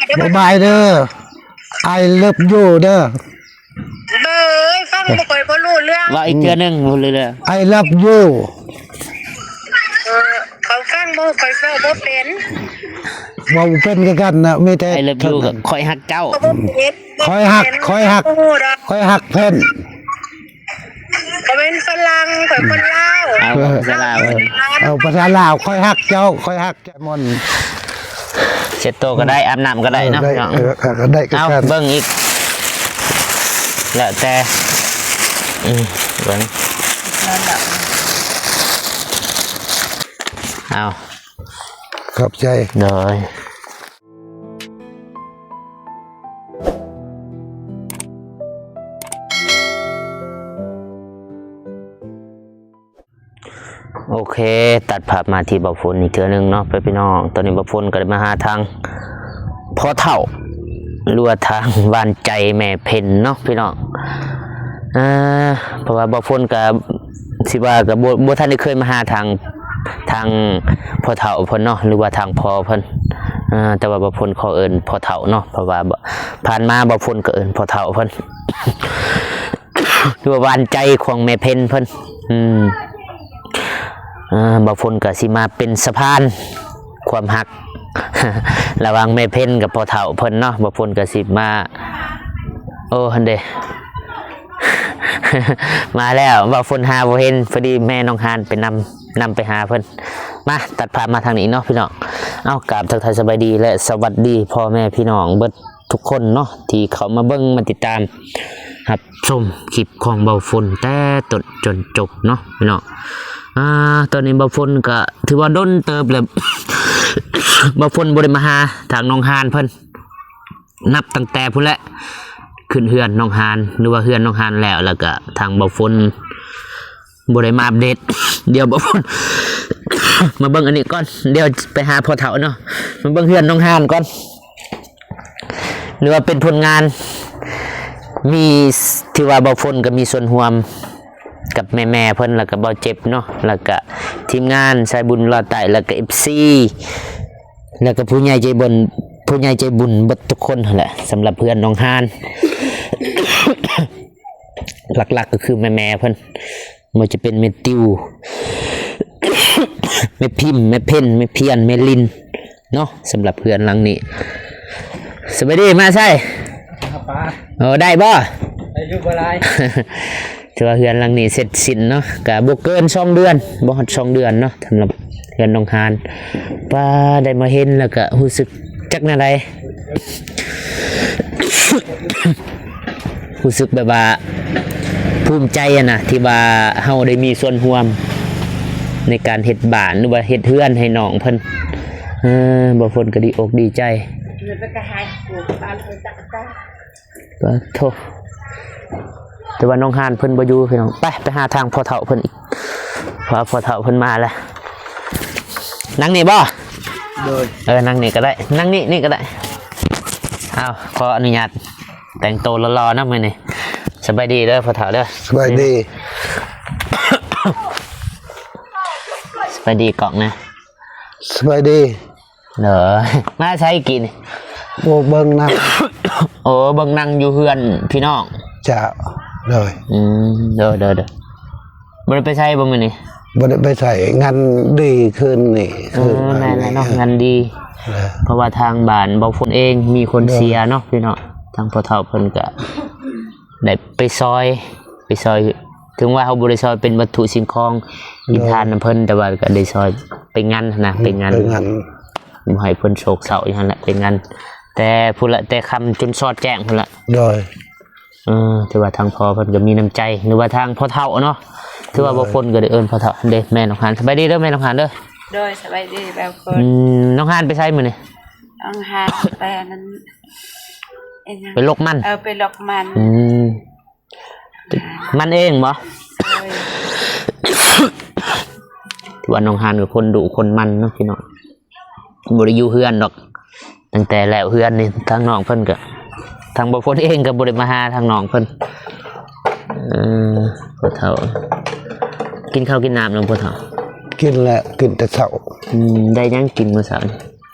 ບາຍບາຍເດີ I love you ເດີ. ເອີຍ ຟັງບໍ່ຄ່ອຍ ບໍ່ຮູ້ເລື່ອງ ເວົ້າອີກເທື່ອໜຶ່ງ ບໍ່ຮູ້ເລື່ອງ I love you. ເອີ ຂ້ອຍຟັງບໍ່ ຂ້ອຍເວົ້າບໍ່ເປັນ ເວົ້າບໍ່ເປັນຄືກັນນະ ມີແຕ່ I love you ກໍຂ້ອຍຮັກເຈົ້າ ຂ້ອຍຮັກ ຂ້ອຍຮັກ ຂ້ອຍຮັກເພິ່ນ ຂ້ອຍເປັນຝຣັ່ງ ຂ້ອຍຄົນລາວ ເອົາພາສາລາວ ເອີ ເອົາພາສາລາວ ຂ້ອຍຮັກເຈົ້າ ຂ້ອຍຮັກ ເຊັດໂຕກໍໄດ້ ອາບນ້ຳກໍໄດ້ເນາະ ເອີ ໄດ້ ເອີ ກໍໄດ້ຄືກັນ ເອົາເບິ່ງອີກ ແລ້ວແຕ່ ອືມ ເບິ່ງ ເອົາ ຂອບໃຈ ໂດຍ. ໂອເຄ ຕັດພາບມາທີ່ບ່າວຝົນອີກເທື່ອໜຶ່ງເນາະ ພີ່ນ້ອງ. ຕອນນີ້ບ່າວຝົນກໍໄດ້ມາຫາທາງພໍ່ເຖົ້າ ຫຼືວ່າທາງຫວານໃຈແມ່ເພັນເນາະ ພີ່ນ້ອງ. ເອີ ເພາະວ່າບ່າວຝົນກໍຊິວ່າກໍບໍ່ ບໍ່ທັນໄດ້ເຄີຍມາຫາທາງ ທາງພໍ່ເຖົ້າເພິ່ນເນາະ ຫຼືວ່າທາງພໍ່ເພິ່ນ. ເອີ ແຕ່ວ່າບ່າວຝົນຂໍເອີ້ນພໍ່ເຖົ້າເນາະ ເພາະວ່າຜ່ານມາບ່າວຝົນກໍເອີ້ນພໍ່ເຖົ້າເພິ່ນ ຫຼືວ່າຫວານໃຈຂອງແມ່ເພັນເພິ່ນ. ອືມ ເອີ ບ່າວຝົນກໍຊິມາເປັນສະພານຄວາມຮັກ ລະຫວ່າງແມ່ເພັນກັບພໍ່ເຖົ້າເພິ່ນເນາະ. ບ່າວຝົນກໍຊິມາ ໂອ້ ຫັ້ນເດ ມາແລ້ວ ບ່າວຝົນຫາບໍ່ເຫັນ ພໍດີແມ່ນ້ອງຮານໄປນຳ ນຳໄປຫາເພິ່ນ. ມາ ຕັດພາບມາທາງນີ້ເນາະ ພີ່ນ້ອງ. ເອົາ ກາບທັກທາຍສະບາຍດີ ແລະ ສະຫວັດດີພໍ່ແມ່ພີ່ນ້ອງເບິດທຸກຄົນເນາະ ທີ່ເຂົ້າມາເບິ່ງ ມາຕິດຕາມ ຮັບຊົມຄລິບຂອງບ່າວຝົນແຕ່ຕົ້ນຈົນຈົບເນາະ ພີ່ນ້ອງ. ອ່າ ຕອນນີ້ບ່າວຝົນກໍຖືວ່າດົນເຕີບແລ້ວ ບ່າວຝົນບໍ່ໄດ້ມາຫາທາງນ້ອງຮານເພິ່ນ ນັບຕັ້ງແຕ່ພຸ້ນແຫຼະ ຂຶ້ນເຮືອນນ້ອງຮານ ຫຼືວ່າເຮືອນນ້ອງຮານແລ້ວ ແລ້ວກໍທາງບ່າວຝົນບໍ່ໄດ້ມາອັບເດດ. ດຽວບ່າວຝົນ ມາເບິ່ງອັນນີ້ກ່ອນ ດຽວໄປຫາພໍ່ເຖົ້າເນາະ. ມາເບິ່ງເຮືອນນ້ອງຮານກ່ອນ ຫຼືວ່າເປັນຜົນງານ ມີ ຖືວ່າບ່າວຝົນກໍມີສ່ວນຮ່ວມ ກັບແມ່ໆເພິ່ນ ແລ້ວກໍບ່າວເຈັບເນາະ ແລ້ວກໍທີມງານສາຍບຸນລາວໃຕ້ ແລ້ວກໍເອັຟຊີ ແລ້ວກໍຜູ້ໃຫຍ່ໃຈບຸນ ຜູ້ໃຫຍ່ໃຈບຸນເບິດທຸກຄົນຫັ້ນແຫຼະ. ສຳລັບເຮືອນນ້ອງຮານ ຫຼັກໆກໍຄືແມ່ໆເພິ່ນ ບໍ່ວ່າຈະເປັນແມ່ຕິວ ແມ່ພິມ ແມ່ເພັນ ແມ່ພຽນ ແມ່ລິນ ເນາະ ສຳລັບເຮືອນຫຼັງນີ້. ສະບາຍດີ ມາໃສ? ຫາປາ. ໂອ້ ໄດ້ບໍ່? ໄດ້ຢູ່ບໍ່ຫຼາຍ. ຖືວ່າເຮືອນຫຼັງນີ້ເສັດສິ້ນເນາະ ກະບໍ່ເກີນສອງເດືອນ ບໍ່ຮອດສອງເດືອນເນາະ ສຳລັບເຮືອນນ້ອງຮານ. ປ້າ ໄດ້ມາເຫັນແລ້ວກະຮູ້ສຶກຈັກແນວໃດ? ຮູ້ສຶກແບບວ່າພູມໃຈຫັ້ນນະ ທີ່ວ່າເຮົາໄດ້ມີສ່ວນຮ່ວມໃນການເຮັດບ້ານ ຫຼືວ່າເຮັດເຮືອນໃຫ້ນ້ອງເພິ່ນ. ເອີ ບ່າວຝົນກໍດີອົກດີໃຈ. ປາໂທ ແຕ່ວ່ານ້ອງຮານເພິ່ນບໍ່ຢູ່ພີ່ນ້ອງ. ໄປ ໄປຫາທາງພໍ່ເຖົ້າເພິ່ນອີກ ເພາະວ່າພໍ່ເຖົ້າເພິ່ນມາແລ້ວ. ນັ່ງນີ້ບໍ່? ໂດຍ. ເອີ ນັ່ງນີ້ກໍໄດ້ ນັ່ງນີ້ ນີ້ກໍໄດ້. ອ້າວ ຂໍອະນຸຍາດແຕ່ງໂຕຫຼໍ່ໆນຳມື້ນີ້. ສະບາຍດີເດີພໍ່ເຖົ້າເດີ. ສະບາຍດີ. ສະບາຍດີກ້ອງນະ. ສະບາຍດີ. ເດີ ມາໃສກີ້ນີ້? ໂອ້ ເບິ່ງໜັງ. ໂອ້ ເບິ່ງໜັງຢູ່ເຮືອນພີ່ນ້ອງ. ເຈົ້າ. ໂດຍ. ອືມ ໂດຍ ໂດຍ ໂດຍ. ບໍ່ໄດ້ໄປໃສບໍ່ມື້ນີ້? ບໍ່ໄດ້ໄປໃສ ງານດີຄືນນີ້. ເອີ ຄືນ ແມ່ນແລ້ວເນາະ ງານດີ. ເອີ ເພາະວ່າທາງບ້ານບ່າວຝົນເອງມີຄົນເສຍເນາະ ໂດຍ ພີ່ນ້ອງ. ທາງພໍ່ເຖົ້າເພິ່ນກະໄດ້ໄປຊ່ອຍ ໄປຊ່ອຍ ເຖິງວ່າເຮົາບໍ່ໄດ້ຊ່ອຍເປັນວັດຖຸສິ່ງຂອງ ໂດຍ ກິນທານນຳເພິ່ນ ແຕ່ວ່າກໍໄດ້ຊ່ອຍໄປງັນຫັ້ນນະ ໄປງັນ ໄປງັນ ບໍ່ໃຫ້ເພິ່ນໂສກເສົ້າຢູ່ຫັ້ນແຫຼະ ໄປງັນແຕ່ພຸ້ນລະ ແຕ່ຄ່ຳຈົນຊອດແຈ້ງພຸ້ນລະ. ໂດຍ. ເອີ ຖືວ່າທາງພໍ່ເພິ່ນກໍມີນ້ຳໃຈ ຫຼືວ່າທາງພໍ່ເຖົ້າເນາະ ຖືວ່າ ໂດຍ ບ່າວຝົນກໍໄດ້ເອີ້ນພໍ່ເຖົ້າເດ້. ແມ່ນ້ອງຮານ ສະບາຍດີເດີແມ່ນ້ອງຮານເດີ. ໂດຍ ສະບາຍດີບ່າວຝົນ. ອືມ ນ້ອງຮານໄປໃສມື້ນີ້? ນ້ອງຮານໄປອັນນັ້ນ ໄປລົກມັນ. ເອີ ໄປລົກມັນ. ອືມ ມັນເອງບໍ່? ໂດຍ. ຖືວ່ານ້ອງຮານກໍຄົນດຸຄົນໝັ່ນເນາະພີ່ນ້ອງ ບໍ່ໄດ້ຢູ່ເຮືອນດອກ. ຕັ້ງແຕ່ແລ້ວເຮືອນນີ້ ທາງນ້ອງເພິ່ນກໍ ທາງບ່າວຝົນເອງກໍບໍ່ໄດ້ມາຫາທາງນ້ອງເພິ່ນ. ເອີ ພໍ່ເຖົ້າ ກິນເຂົ້າກິນນ້ຳແລ້ວບໍ່ພໍ່ເຖົ້າ? ກິນແລ້ວ ກິນແຕ່ເຊົ້າ. ອືມ ໄດ້ຫຍັງກິນມື້ເຊົ້າ?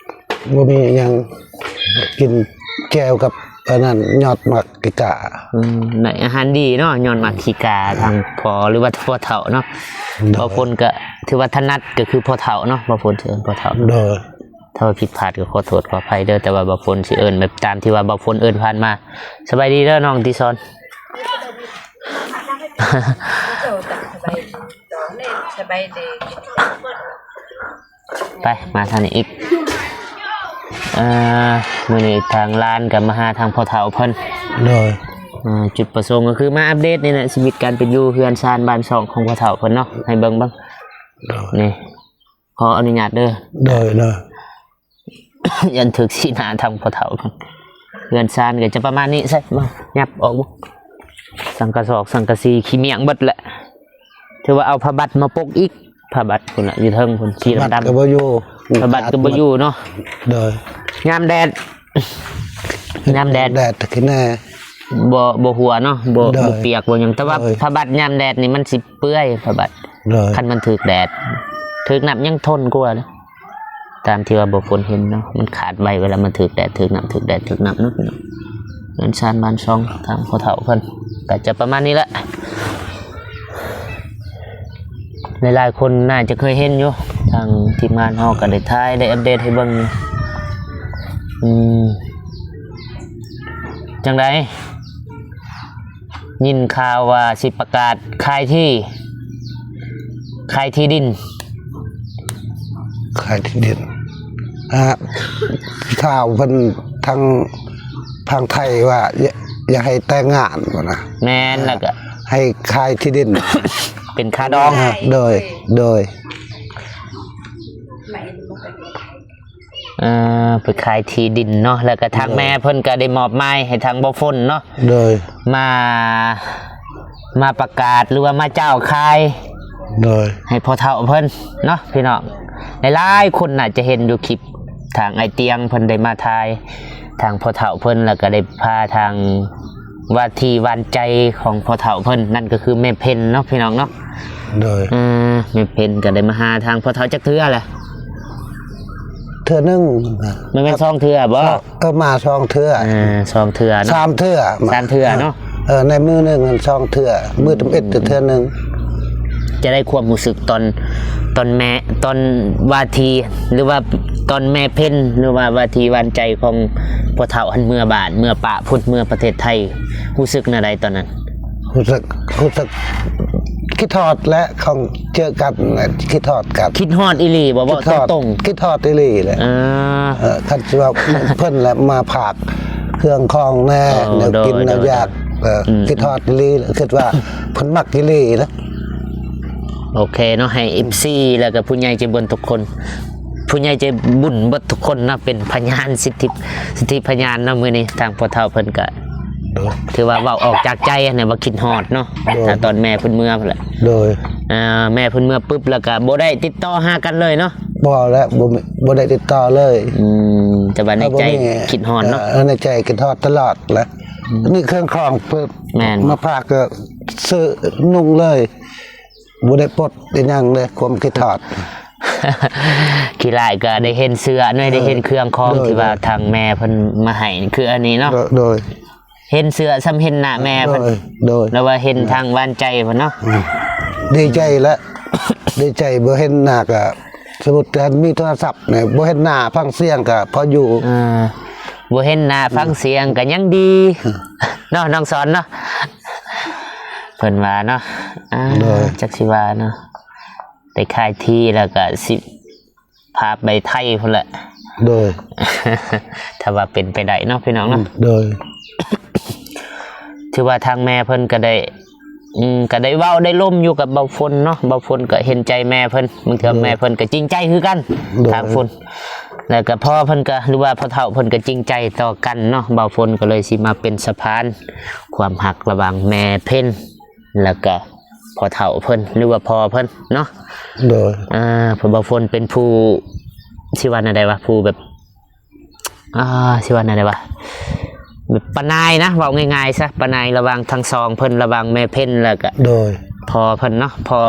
ບໍ່ມີຫຍັງ. ກິນແຈ່ວກັບອັນນັ້ນ ຍອດໝາກຂີ້ກາ. ອືມ ໄດ້ອາຫານດີເນາະ ຍອດໝາກຂີ້ກາ ທາງພໍ່ ຫຼືວ່າພໍ່ເຖົ້າເນາະ. ໂດຍ. ບ່າວຝົນກໍຖືວ່າຖະໜັດ ກໍຄືພໍ່ເຖົ້າເນາະ ບ່າວຝົນຊິເອີ້ນພໍ່ເຖົ້າ. ໂດຍ. ຖ້າວ່າຜິດພາດກໍຂໍໂທດຂໍອະໄພເດີ ແຕ່ວ່າບ່າວຝົນຊິເອີ້ນແບບຕາມທີ່ວ່າບ່າວຝົນເອີ້ນຜ່ານມາ. ສະບາຍດີເດີນ້ອງອະດີສອນ. ສະບາຍດີ. ໄປ ມາທາງນີ້ອີກ. ເອີ ມື້ນີ້ທາງຫຼານກໍມາຫາທາງພໍ່ເຖົ້າເພິ່ນ. ໂດຍ. ເອີ ຈຸດປະສົງກໍຄືມາອັບເດດນີ້ແຫຼະ ຊີວິດການເປັນຢູ່ເຮືອນຊານບ້ານຊ່ອງຂອງພໍ່ເຖົ້າເພິ່ນເນາະ ໃຫ້ເບິ່ງເບິ່ງ. ໂດຍ. ນີ້ ຂໍອະນຸຍາດເດີ. ໂດຍ ໂດຍ. ຢ້ານຖືກຊີ້ໜ້າທາງພໍ່ເຖົ້າເພິ່ນ. ເຮືອນຊານກໍຈະປະມານນີ້ ໃສ່ ມາ ຫຍັບອອກເບິ່ງ. ສັງກະສອກ ສັງກະສີ ຂີ້ໝ້ຽງເບິດແຫຼະ. ຖືວ່າເອົາຜ້າບັດມາປົກອີກ. ຜ້າບັດພຸ້ນນະ ຢູ່ເທິງພຸ້ນ ສີດຳໆ. ຜ້າບັດກໍບໍ່ຢູ່ ຜ້າບັດກໍບໍ່ຢູ່ເນາະ. ໂດຍ. ຍາມແດດ ຍາມແດດ ແດດຕະກິແນ່ ບໍ່ ບໍ່ຮົ່ວເນາະ ບໍ່ ໂດຍ ບໍ່ປຽກບໍ່ຫຍັງ ແຕ່ວ່າ ໂດຍ ຜ້າບັດຍາມແດດນີ້ມັນຊິເປື່ອຍ ຜ້າບັດ. ໂດຍ. ຄັນມັນຖືກແດດ ຖືກນ້ຳຍັງທົນກວ່າເດ້. ຕາມທີ່ວ່າບ່າວຝົນເຫັນເນາະ ມັນຂາດໄວ ເວລາມັນຖືກແດດ ຖືກນ້ຳ ຖືກແດດ ຖືກນ້ຳເນາະ. ເຮືອນຊານບ້ານຊ່ອງທາງພໍ່ເຖົ້າເພິ່ນກໍຈະປະມານນີ້ແຫຼະ. ຫຼາຍໆຄົນໜ້າຈະເຄີຍເຫັນຢູ່ ທາງທີມງານເຮົາກໍໄດ້ຖ່າຍ ໄດ້ອັບເດດໃຫ້ເບິ່ງຢູ່. ອືມ ຈັ່ງໃດ? ຍິນຂ່າວວ່າຊິປະກາດຂາຍທີ່ ຂາຍທີ່ດິນ. ຂາຍທີ່ດິນ ອ່າ ຂ່າວເພິ່ນທາງ ທາງໄທວ່າ ຢາກ ຢາກໃຫ້ແຕ່ງງານພຸ້ນນະ. ແມ່ນ. ອ່າ ແລ້ວກໍໃຫ້ຂາຍທີ່ດິນ ເປັນຄ່າດອງ. ອ່າ ໂດຍ ໂດຍ. ເອີ ໄປຂາຍທີ່ດິນເນາະ ແລ້ວກໍທາງ ໂດຍ ແມ່ເພິ່ນກໍໄດ້ມອບໝາຍໃຫ້ທາງບ່າວຝົນເນາະ. ໂດຍ. ມາ ມາປະກາດ ຫຼືວ່າມາເຈົ້າຂາຍ. ໂດຍ. ໃຫ້ພໍ່ເຖົ້າເພິ່ນເນາະ ພີ່ນ້ອງ. ຫຼາຍໆຄົນໜ້າຈະເຫັນຢູ່ຄລິບ ທາງອ້າຍຕຽງເພິ່ນໄດ້ມາຖ່າຍ ທາງພໍ່ເຖົ້າເພິ່ນ ແລ້ວກໍໄດ້ພາທາງ ວ່າທີ່ຫວານໃຈຂອງພໍ່ເຖົ້າເພິ່ນ ນັ້ນກໍຄືແມ່ເພັນເນາະ ພີ່ນ້ອງເນາະ. ໂດຍ. ເອີ ແມ່ເພັນກໍໄດ້ມາຫາທາງພໍ່ເຖົ້າຈັກເທື່ອແລ້ວ? ເທື່ອໜຶ່ງ. ແມ່ນສອງເທື່ອບໍ່? ເອີ ມາສອງເທື່ອ. ເອີ ສອງເທື່ອເນາະ. ສາມເທື່ອ. ສາມເທື່ອເນາະ. ເອີ ໃນມື້ໜຶ່ງສອງເທື່ອ ມື້ທຳອິດເທື່ອໜຶ່ງ. ຈະໄດ້ຄວາມຮູ້ສຶກຕອນ ຕອນແມ່ ຕອນວ່າທີ່ ຫຼືວ່າຕອນແມ່ເພັນ ຫຼືວ່າວ່າທີ່ຫວານໃຈຂອງພໍ່ເຖົ້າຫັ້ນ ເມືອບ້ານ ເມືອປະພຸ້ນ ເມືອປະເທດໄທ ຮູ້ສຶກແນວໃດຕອນນັ້ນ? ຮູ້ສຶກ ຮູ້ສຶກຄິດຮອດແຫຼະ ຂອງເຈີກັນ ຄິດຮອດກັນ. ຄິດຮອດອີ່ຫຼີບໍ່? ເວົ້າ ຄິດຮອດ ຕົງໆ ຄິດຮອດອີ່ຫຼີແຫຼະ. ເອີ ເອີ ຄັນຊິວ່າເພິ່ນແຫຼະມາຝາກເຄື່ອງຂອງແດ່ ແນວກິນແນວຢາກ. ເອີ ຄິດຮອດອີ່ຫຼີ ຄິດວ່າເພິ່ນມັກອີ່ຫຼີນະ. ໂອເຄເນາະ ໃຫ້ເອັຟຊີ ແລ້ວກໍຜູ້ໃຫຍ່ໃຈບຸນທຸກຄົນ ຜູ້ໃຫຍ່ໃຈບຸນເບິດທຸກຄົນເນາະ ເປັນພະຍານ ສິດທິ ສິດທິພະຍານເນາະ. ມື້ນີ້ທາງພໍ່ເຖົ້າເພິ່ນກໍ ໂດຍ ຖືວ່າເວົ້າອອກຈາກໃຈຫັ້ນນະ ວ່າຄິດຮອດເນາະ. ໂດຍ. ຖ້າຕອນແມ່ເພິ່ນເມືອພຸ້ນແຫຼະ. ໂດຍ. ອ່າ ແມ່ເພິ່ນເມືອປຶບ ແລ້ວກໍບໍ່ໄດ້ຕິດຕໍ່ຫາກັນເລີຍເນາະ? ບໍ່ແລ້ວ ບໍ່ ບໍ່ໄດ້ຕິດຕໍ່ເລີຍ. ອືມ ແຕ່ວ່າໃນໃຈຄິດຮອດເນາະ. ເອີ ໃນໃຈຄິດຮອດຕະຫຼອດແຫຼະ. ອືມ ນີ້ເຄື່ອງຂອງເພິ່ນ ແມ່ນ ມາຝາກ ກໍຊື້ນຸ່ງເລີຍ. ບໍ່ໄດ້ປົດໄດ້ຫຍັງເລີຍ ຄວາມຄິດຮອດ. ຂີ້ລ້າຍກໍໄດ້ເຫັນເສື້ອເນາະ ໂດຍ ໄດ້ເຫັນເຄື່ອງຂອງ ໂດຍ ທີ່ວ່າ ໂດຍ ທາງແມ່ເພິ່ນມາໃຫ້ ຄືອັນນີ້ເນາະ. ໂດຍ ໂດຍ. ເຫັນເສື້ອສ່ຳເຫັນໜ້າແມ່ເພິ່ນ. ໂດຍ ໂດຍ. ແລ້ວວ່າເຫັນ ໂດຍ ທາງຫວານໃຈເພິ່ນເນາະ. ອືມ ດີໃຈແຫຼະ ດີໃຈ ບໍ່ເຫັນໜ້າກໍ ສົມມຸດຖ້າມີໂທລະສັບນີ້ ບໍ່ເຫັນໜ້າຟັງສຽງກໍພໍຢູ່. ເອີ ບໍ່ເຫັນໜ້າຟັງສຽງກໍຍັງດີ ອືມ ເນາະ ນ້ອງສອນເນາະ. ເພິ່ນວ່າເນາະ ອ່າ ໂດຍ ຈັກຊິວ່າເນາະ ໄດ້ຂາຍທີ່ແລ້ວກໍຊິພາໄປໄທພຸ້ນແຫຼະ. ໂດຍ. ຖ້າວ່າເປັນໄປໄດ້ເນາະ ພີ່ນ້ອງເນາະ. ອືມ ໂດຍ. ຖືວ່າທາງແມ່ເພິ່ນກໍໄດ້ ອືມ ກໍໄດ້ເວົ້າໄດ້ລົມຢູ່ກັບເບົາຝົນເນາະ, ເບົາຝົນກໍເຫັນໃຈແມ່ເພິ່ນ, ບາງເທື່ອ ໂດຍ ແມ່ເພິ່ນກໍຈິງໃຈຄືກັນ ໂດຍ ທາງພຸ້ນ. ແລ້ວກໍພໍ່ເພິ່ນກໍ ຫຼືວ່າພໍ່ເຖົ້າເພິ່ນກໍຈິງໃຈຕໍ່ກັນເນາະ, ເບົາຝົນກໍເລີຍຊິມາເປັນສະພານຄວາມຮັກລະຫວ່າງແມ່ເພັນ ແລ້ວກໍພໍ່ເຖົ້າເພິ່ນ ຫຼືວ່າພໍ່ເພິ່ນເນາະ. ໂດຍ ອ່າ ເພາະເບົາຝົນເປັນຜູ້ ຊິວ່າແນວໃດວະ ຜູ້ແບບ ອ່າ ຊິວ່າແນວໃດວະ ແບບປະນາຍນະ ເວົ້າງ່າຍໆຊະ ປະນາຍລະຫວ່າງທັງສອງເພິ່ນ ລະຫວ່າງແມ່ເພັນ ແລ້ວກະ ໂດຍ ພໍ່ເພິ່ນເນາະ ພໍ່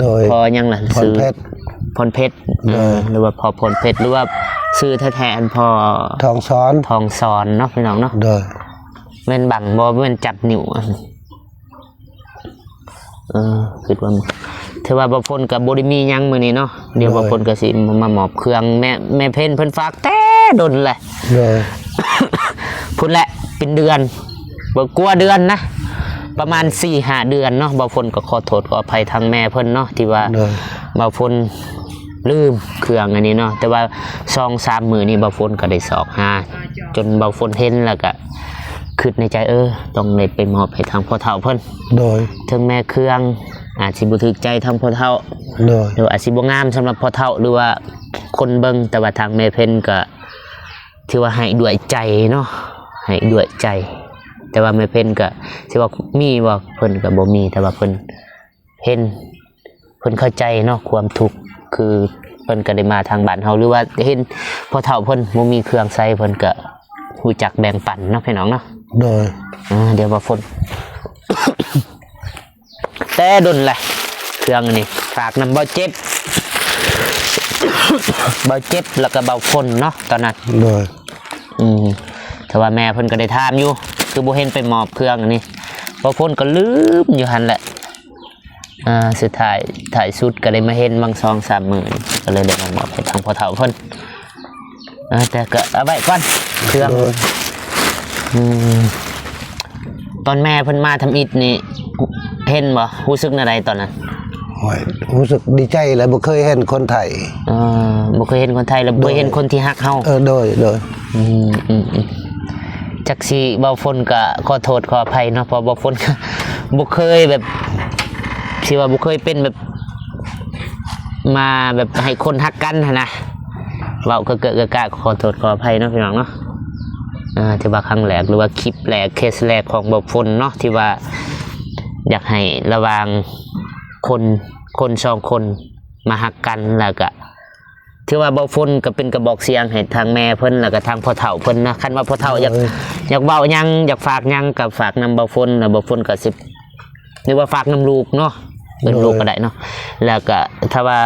ໂດຍ ພໍ່ຫຍັງລະ ພອນເພັດ ຊື່ ພອນເພັດ ໂດຍ ເອີ ຫຼືວ່າພໍ່ພອນເພັດ ຫຼືວ່າ ຊື່ແທ້ໆ ອັນພໍ່ ທອງສອນ ທອງສອນເນາະ ພີ່ນ້ອງເນາະ. ໂດຍ ແມ່ນບັງບໍ່ ແມ່ນຈັບນິ້ວ. ເອີ ຄິດວ່າ ຖືວ່າບ່າວຝົນກໍບໍ່ໄດ້ມີຫຍັງມື້ນີ້ເນາະ. ດຽວ ໂດຍ ບ່າວຝົນກໍຊິມາມອບເຄື່ອງ. ແມ່ ແມ່ເພັນເພິ່ນຝາກແຕ່ດົນແຫຼະ. ໂດຍ ພຸ້ນແຫຼະ ເປັນເດືອນ ບໍ່ກວ່າເດືອນນະ ປະມານສີ່ຫ້າເດືອນເນາະ. ບ່າວຝົນກໍຂໍໂທດຂໍອະໄພທາງແມ່ເພິ່ນເນາະ ທີ່ວ່າ ໂດຍ ບ່າວຝົນລືມເຄື່ອງອັນນີ້ເນາະ. ແຕ່ວ່າສອງສາມມື້ນີ້ ບ່າວຝົນກໍໄດ້ຊອກຫາ ຈົນບ່າວຝົນເຫັນ ແລ້ວກໍຄິດໃນໃຈ ເອີ ຕ້ອງໄດ້ໄປມອບໃຫ້ທາງພໍ່ເຖົ້າເພິ່ນ. ໂດຍ ເຖິງແມ່ເຄື່ອງອາດຊິບໍ່ຖືກໃຈທາງພໍ່ເຖົ້າ ໂດຍ ຫຼືອາດຊິບໍ່ງາມສຳລັບພໍ່ເຖົ້າ ຫຼືວ່າຄົນເບິ່ງ, ແຕ່ວ່າທາງແມ່ເພັນກໍ ຖືວ່າໃຫ້ດ້ວຍໃຈເນາະ ໃຫ້ດ້ວຍໃຈ. ແຕ່ວ່າແມ່ເພັນກໍ ຖືວ່າມີບໍ່ ເພິ່ນກໍບໍ່ມີ, ແຕ່ວ່າເພິ່ນເຫັນ ເພິ່ນເຂົ້າໃຈເນາະ ຄວາມທຸກ. ຄືເພິ່ນກໍໄດ້ມາທາງບ້ານເຮົາ ຫຼືວ່າເຫັນພໍ່ເຖົ້າເພິ່ນບໍ່ມີເຄື່ອງໃຊ້ ເພິ່ນກໍຮູ້ຈັກແບ່ງປັນເນາະ ພີ່ນ້ອງເນາະ. ໂດຍ ອ່າ ດຽວບ່າວຝົນ ແຕ່ດົນແຫຼະ ເຄື່ອງອັນນີ້ ຝາກນຳບ່າວເຈັບ ບ່າວເຈັບ ແລ້ວກໍບ່າວຝົນເນາະ ຕອນນັ້ນ. ໂດຍ ອືມ ແຕ່ວ່າແມ່ເພິ່ນກໍໄດ້ຖາມຢູ່ ຄືບໍ່ເຫັນໄປມອບເຄື່ອງອັນນີ້. ບ່າວຝົນກໍລືມຢູ່ຫັ້ນແຫຼະ. ອ່າ ສຸດທ້າຍ ທ້າຍສຸດກໍໄດ້ມາເຫັນຫວ່າງສອງສາມມື້ ກໍເລີຍໄດ້ມາມອບໃຫ້ທາງພໍ່ເຖົ້າເພິ່ນ. ເອີ ແຕ່ກໍເອົາໄວ້ກ່ອນເຄື່ອງ. ໂດຍ ອືມ ຕອນແມ່ເພິ່ນມາທຳອິດນີ້ ເຫັນບໍ່ ຮູ້ສຶກແນວໃດຕອນນັ້ນ? ໂອ້ຍ ຮູ້ສຶກດີໃຈແຫຼະ ບໍ່ເຄີຍເຫັນຄົນໄທ. ເອີ ບໍ່ເຄີຍເຫັນຄົນໄທ ແລ້ວບໍ່ເຄີຍເຫັນ ໂດຍ ຄົນທີ່ຮັກເຮົາ. ເອີ ໂດຍ ໂດຍ ອືມ ອືມ ອືມ ຈັກຊິ ບ່າວຝົນກໍຂໍໂທດຂໍອະໄພເນາະ ເພາະບ່າວຝົນກໍບໍ່ເຄີຍແບບ ຊິວ່າບໍ່ເຄີຍເປັນແບບ ມາແບບໃຫ້ຄົນຮັກກັນຫັ້ນນະ ເວົ້າເກະເກະກະກະ ຂໍໂທດຂໍອະໄພເນາະ ພີ່ນ້ອງເນາະ. ເອີ ຖືວ່າຄັ້ງແລກ ຫຼືວ່າຄລິບແລກ ເຄສແລກຂອງບ່າວຝົນເນາະ ທີ່ວ່າຢາກໃຫ້ລະຫວ່າງຄົນ ຄົນສອງຄົນມາຮັກກັນ ແລ້ວກະ ຖືວ່າບ່າວຝົນກໍເປັນກະບອກສຽງໃຫ້ທາງແມ່ເພິ່ນ ແລ້ວກໍທາງພໍ່ເຖົ້າເພິ່ນນະ. ຄັນວ່າພໍ່ເຖົ້າຢາກ ໂດຍ ຢາກເວົ້າຫຍັງ ຢາກຝາກຫຍັງ ກໍຝາກນຳບ່າວຝົນ ແລ້ວບ່າວຝົນກໍຊິ ຫຼືວ່າຝາກນຳລູກເນາະ ເອີ້ນ ໂດຍ ລູກກໍໄດ້ເນາະ. ແລ້ວກໍຖ້າວ່າ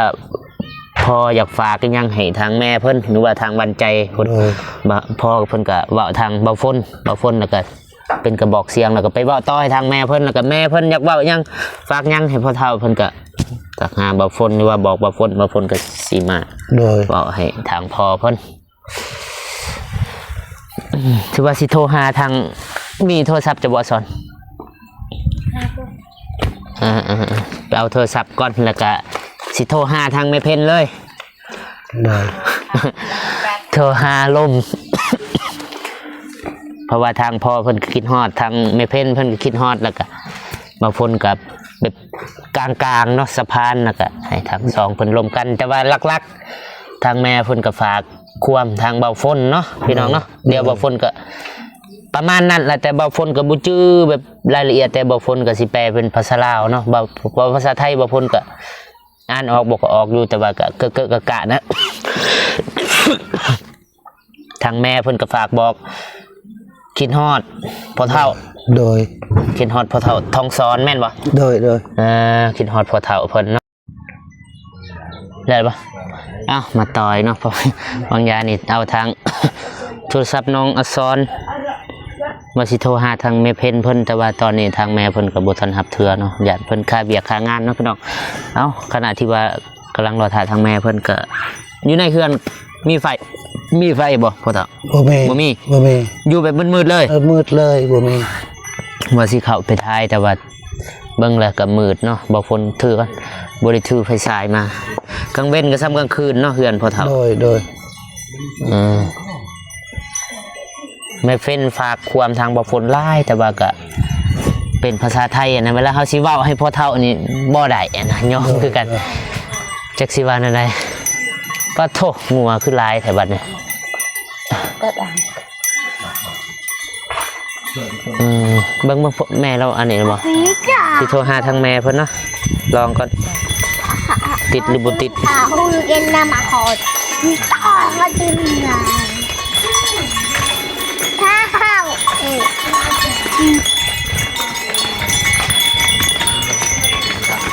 ພໍ່ຢາກຝາກອີ່ຫຍັງໃຫ້ທາງແມ່ເພິ່ນ ຫຼືວ່າທາງຫວານໃຈເພິ່ນ ໂດຍ ບ- ພໍ່ເພິ່ນກໍເວົ້າທາງບ່າວຝົນ ບ່າວຝົນ ແລ້ວກໍເປັນກະບອກສຽງ ແລ້ວກໍໄປເວົ້າຕໍ່ໃຫ້ທາງແມ່ເພິ່ນ ແລ້ວກໍແມ່ເພິ່ນຢາກເວົ້າຫຍັງ ຝາກຫຍັງໃຫ້ພໍ່ເຖົ້າເພິ່ນ ກໍທັກຫາບ່າວຝົນ ຫຼືວ່າບອກບ່າວຝົນ ບ່າວຝົນກໍຊິມາ ໂດຍ ເວົ້າໃຫ້ທາງພໍ່ເພິ່ນ. ຖືວ່າຊິໂທຫາທາງ ມີໂທລະສັບຈະບໍ່ ອາສອນ? ເອີໆ ໄປເອົາໂທລະສັບກ່ອນ ແລ້ວກະຊິໂທຫາທາງແມ່ເພັນເລີຍ. ໂດຍ ໂທຫາລົມ ເພາະວ່າທາງພໍ່ເພິ່ນກໍຄິດຮອດ ທາງແມ່ເພັນເພິ່ນກໍຄິດຮອດ ແລ້ວກະບ່າວຝົນກໍແບບກາງໆເນາະ ສະພານ ແລ້ວກະໃຫ້ທັງສອງເພິ່ນລົມກັນ. ແຕ່ວ່າຫຼັກໆ ທາງແມ່ເພິ່ນກໍຝາກຄວາມທາງບ່າວຝົນເນາະ ພີ່ນ້ອງເນາະ. ໂດຍ ດຽວບ່າວຝົນກໍປະມານນັ້ນແຫຼະ ແຕ່ບ່າວຝົນກໍບໍ່ຈື່ແບບລາຍລະອຽດ ແຕ່ບ່າວຝົນກໍຊິແປເປັນພາສາລາວເນາະ. ເວົ້າ ເວົ້າພາສາໄທ ບ່າວຝົນກໍອ່ານອອກບໍ່ກໍອອກຢູ່ ແຕ່ວ່າກໍເກະເກະກະກະນະ. ທາງແມ່ເພິ່ນກໍຝາກບອກ ຄິດຮອດພໍ່ເຖົ້າ. ໂດຍ ຄິດຮອດພໍ່ເຖົ້າທອງສອນແມ່ນບໍ່? ໂດຍໆ ເອີ ຄິດຮອດພໍ່ເຖົ້າເພິ່ນເນາະ. ໄດ້ບໍ່? ເອົ້າ ມາຕໍ່ອີກເນາະ ເພາະວ່າຫວ່າງຢານີ້ເອົາທາງໂທລະສັບນ້ອງອາສອນ ວ່າຊິໂທຫາທາງແມ່ເພັນເພິ່ນ ແຕ່ວ່າຕອນນີ້ທາງແມ່ເພິ່ນກໍບໍ່ທັນຮັບເທື່ອເນາະ ຢ້ານເພິ່ນຄາວຽກຄາງານເນາະ ພີ່ນ້ອງ. ເອົ້າ ຂະນະທີ່ວ່າກຳລັງລໍຖ້າທາງແມ່ເພິ່ນ ກໍຢູ່ໃນເຮືອນມີໄຟ ມີໄຟບໍ່ພໍ່ເຖົ້າ? ບໍ່ມີ ບໍ່ມີ ບໍ່ມີ ຢູ່ແບບມືດໆເລີຍ. ເອີ ມືດເລີຍ ບໍ່ມີ. ວ່າຊິເຂົ້າໄປຖ່າຍ ແຕ່ວ່າເບິ່ງແລ້ວກໍມືດເນາະ ບ່າວຝົນຖື ບໍ່ໄດ້ຖືໄຟສາຍມາ. ກາງເວັນກໍສ່ຳກາງຄືນເນາະ ເຮືອນພໍ່ເຖົ້າ. ໂດຍ ໂດຍ ເອີ ແມ່ເພັນຝາກຄວາມທາງບ່າວຝົນຫຼາຍ ແຕ່ວ່າກະເປັນພາສາໄທຫັ້ນນະ ເວລາເຮົາຊິເວົ້າໃຫ້ພໍ່ເຖົ້ານີ້ບໍ່ໄດ້ຫັ້ນນະ ຍອມຄືກັນ. ໂດຍ ໂດຍ ຈັກຊິວ່າແນວໃດ. ປະໂທ້ ງົວຄືຫຼາຍແທ້ບັດນີ້. ອືມ ເບິ່ງ ເບິ່ງແມ່ລາວອັນນີ້ບໍ່? ຊິໂທຫາທາງແມ່ເພິ່ນເນາະ ລອງກ່ອນ ຕິດຫຼືບໍ່ຕິດ.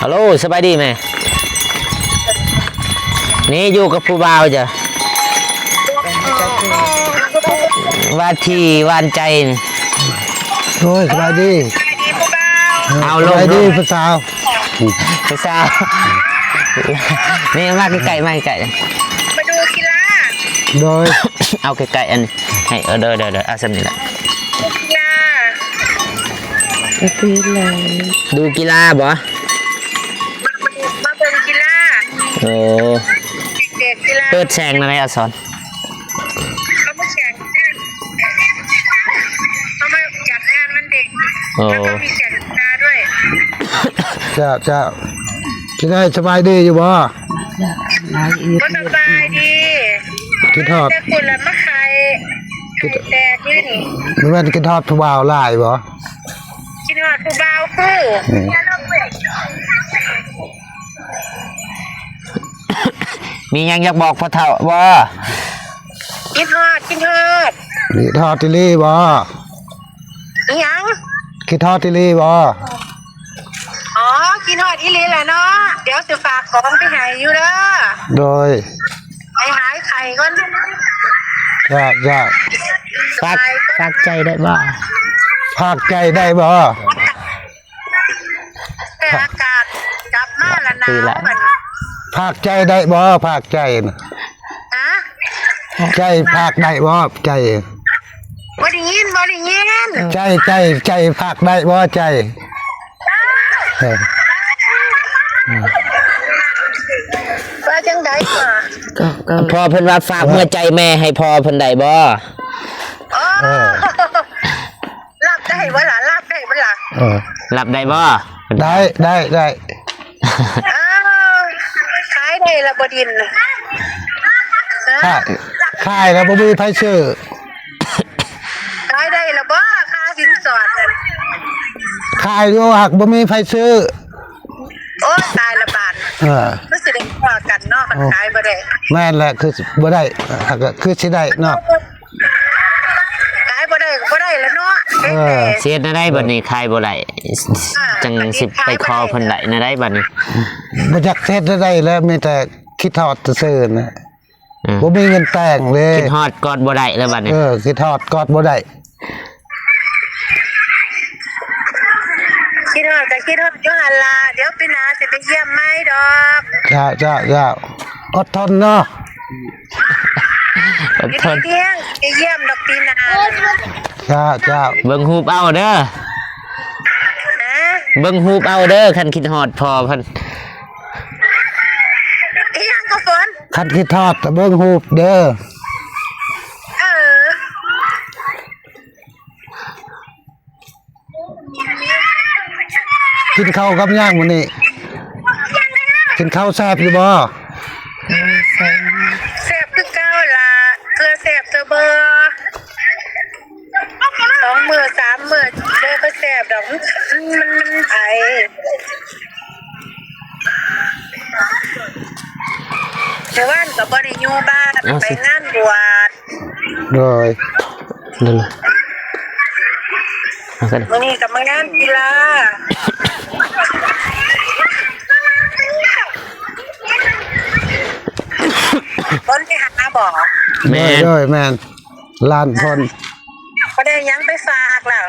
ຮັລໂຫຼ ສະບາຍດີແມ່. ນີ້ຢູ່ກັບຜູ້ບ່າວຈ້ະ. ວ່າທີ່ຫວານໃຈນີ້. ໂອ້ຍ ສະບາຍດີ ສະບາຍດີຜູ້ບ່າວ. ເອີ ເອົາ ສະບາຍດີ ລົງ ລົງ ຜູ້ສາວ ຜູ້ສາວ ນີ້ມາໃກ້ໆ ມາໃກ້ໆ ມາດູກິລາ. ໂດຍ ເອົາໃກ້ໆ ອັນນີ້ໃຫ້ ເອີ ໂດຍໆ ເອົາສ່ຳນີ້ລະ ດູກິລາ ດູກິລາບໍ? ມາເບິ່ງກິລາ. ໂອ້ ເດກກິລາ ເປີດແສງແນວໃດ ອາສອນ? ເອົາມາແຂ່ງກັນ ເອົາມາຈັດງານວັນເດັກ. ໂອ້ ແລ້ວກໍມີແຂ່ງກິລາດ້ວຍ. ເຈົ້າ ເຈົ້າ ຊິໄດ້ສະບາຍດີຢູ່ບໍ່? ບໍ່ສະບາຍດີ ຄິດຮອດ ແຕ່ຄຸນລະມາໄຂ່ ໄຂ່ແຕກຢູ່ນີ້. ບໍ່ແມ່ນຄິດຮອດຜູ້ບ່າວຫຼາຍບໍ່? ຄິດຮອດຜູ້ບ່າວຄື ອືມ ມີຫຍັງຢາກບອກພໍ່ເຖົ້າບໍ່? ຄິດຮອດ ຄິດຮອດ ຄິດຮອດອີ່ຫຼີບໍ່? ອີຫຍັງ? ຄິດຮອດອີ່ຫຼີບໍ່? ອໍ ຄິດຮອດອີ່ຫຼີແຫຼະເນາະ ດຽວຊິຝາກຂອງໄປໃຫ້ຢູ່ເດີ. ໂດຍ ໄປຫາຍໄຂ້ກ່ອນ. ຈ້າ ຈ້າ ຝາກ ຝາກໃຈໄດ້ບໍ່? ຝາກໃຈໄດ້ບໍ່? ແຕ່ອາກາດກັບມາລະໜາວບັດນີ້. ຝາກໃຈໄດ້ບໍ່? ຝາກໃຈນະ. ຮະ? ໃຈຝາກໄດ້ບໍ່? ໃຈ ບໍ່ໄດ້ຍິນ ບໍ່ໄດ້ຍິນ. ໃຈ ໃຈ ໃຈຝາກໄດ້ບໍ່? ໃຈ ເອີ ວ່າຈັ່ງໃດກໍ ກໍ ກໍ ພໍ່ເພິ່ນວ່າຝາກຫົວໃຈແມ່ໃຫ້ພໍ່ເພິ່ນໄດ້ບໍ່? ອໍ ເອີ ຮັບໄດ້ບໍ່ລະ? ຮັບໄດ້ບໍ່ລະ? ເອີ ຮັບໄດ້ບໍ່? ໄດ້ ໄດ້ ໄດ້. ອ້າວ ຂາຍໄດ້ລະບໍ່ດິນ? ຂາຍ ຂາຍແລ້ວບໍ່ມີໃຜຊື້. ຂາຍໄດ້ລະບໍ່ ຄ່າສິນສອດນັ້ນ? ຂາຍຢູ່ ຫາກບໍ່ມີໃຜຊື້. ໂອ້ຍ ຕາຍລະບາດ. ເອີ ຄືຊິໄດ້ພໍ້ກັນເນາະ ຄັນຂາຍບໍ່ໄດ້. ແມ່ນແຫຼະ ຄືຊິບໍ່ໄດ້ ຫາກຄືຊິໄດ້ເນາະ. ຂາຍບໍ່ໄດ້ກໍບໍ່ໄດ້ລະເນາະ. ເອີ ເຮັດແນວໃດບັດນີ້ ຂາຍບໍ່ໄດ້ ອ່າ ຈັ່ງຊິໄປຂໍເພິ່ນໄດ້ແນວໃດບັດນີ້? ບໍ່ຈັກເຮັດແນວໃດແລ້ວ ມີແຕ່ຄິດຮອດຊື່ໆນະ. ອືມ ບໍ່ມີເງິນແຕ່ງເດ້. ຄິດຮອດກອດບໍ່ໄດ້ແລ້ວບັດນີ້. ເອີ ຄິດຮອດກອດບໍ່ໄດ້. ຄິດຮອດກໍຄິດຮອດຢູ່ຫັ້ນລະ ດຽວປີໜ້າຊິໄປຢ້ຽມໃໝ່ດອກ. ຈ້າ ຈ້າ ຈ້າ ອົດທົນເນາະ. ອົດທົນ ຢູ່ດີມີແຮງ ໄປຢ້ຽມດອກປີໜ້າ. ຈ້າ ຈ້າ ເບິ່ງຮູບເອົາເດີ. ຮະ? ເບິ່ງຮູບເອົາເດີ ຄັນຄິດຮອດພໍ່ເພິ່ນ. ອີຫຍັງກໍຝົນ? ຄັນຄິດຮອດກໍເບິ່ງຮູບເດີ. ເອີ. ກິນເຂົ້າກັບຫຍັງມື້ນີ້? ກິນເຂົ້າແຊບຢູ່ບໍ່? ແຊບຄືເກົ່າລະ ເທື່ອແຊບເທື່ອບໍ່ ສອງມື້ສາມມື້ ບໍ່ຄ່ອຍແຊບດອກ ມັນ ມັນ ມັນໄອ. ເມື່ອວານກໍບໍ່ໄດ້ຢູ່ບ້ານ ໄປງານບວດ. ໂດຍ ນັ້ນນະ ມື້ນີ້ກໍມາງານກິລາ. ຄົນໄປຫາບໍ? ແມ່ນ ໂດຍ ໂດຍ ແມ່ນ ຫຼານຄົນ. ບໍ່ໄດ້ຫຍັງໄປຝາກແລ້ວ